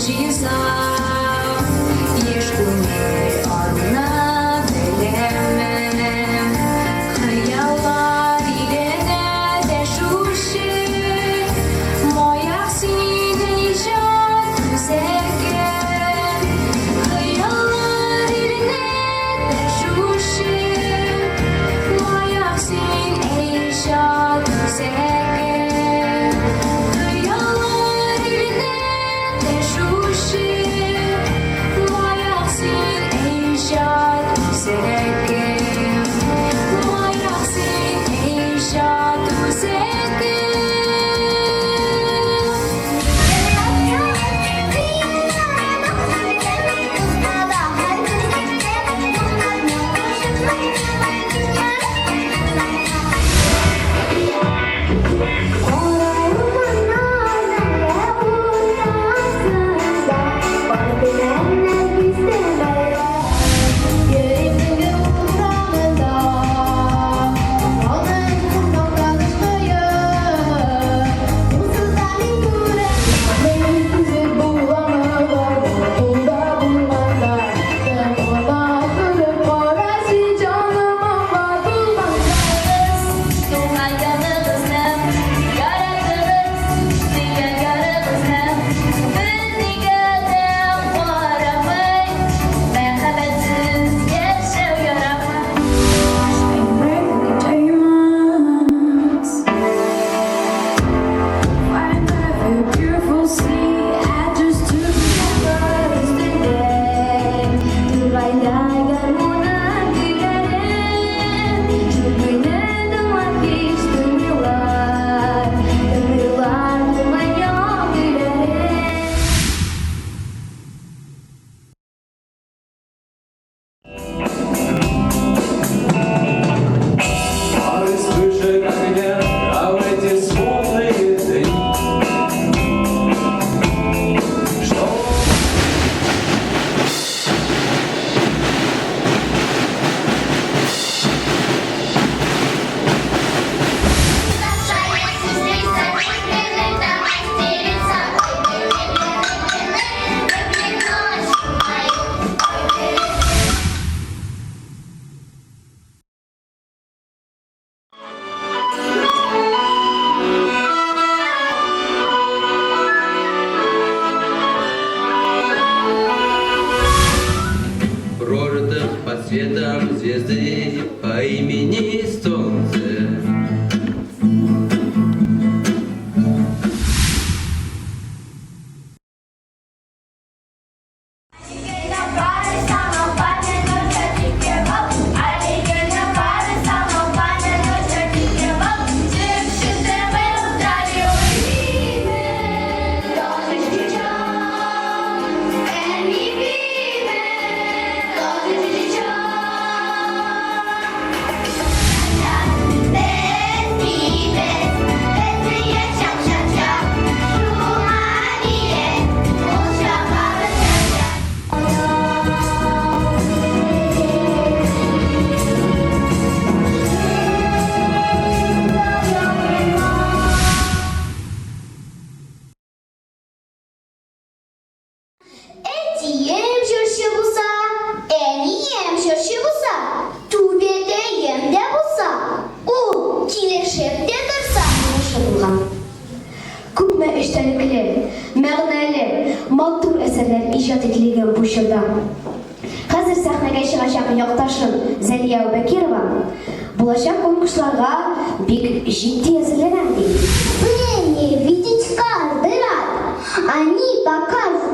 Җыйсам, еш күңел аруна беләмен. Хыяллар иленә дәшүче маяк син, иҗат үзәгем. Хыяллар иленә дәшүче маяк син, иҗат үзәгем. Хыяллар иленә дәшүче маяк син, иҗат үзәгем. Маяк син, иҗат үзәгем. Пары вспышек огня, а в эти смутные дни, что Прожитых под светом звезды по имени Солнце. Әтием җырчы булса, әнием җырчы булса, түбәтәем дә булса, ул килешеп тә торса. Уңышлы булган. Күпме эчтәлекле, мәгънәле, матур әсәрләр иҗат ителгән бу чорда. Хәзер сәхнәгә чыгачак якташым Зәлия Әүбәкирова булачак конкурсларга бик җитди әзерләнәм, ди. Цене видеть каждый рад, Они покажут.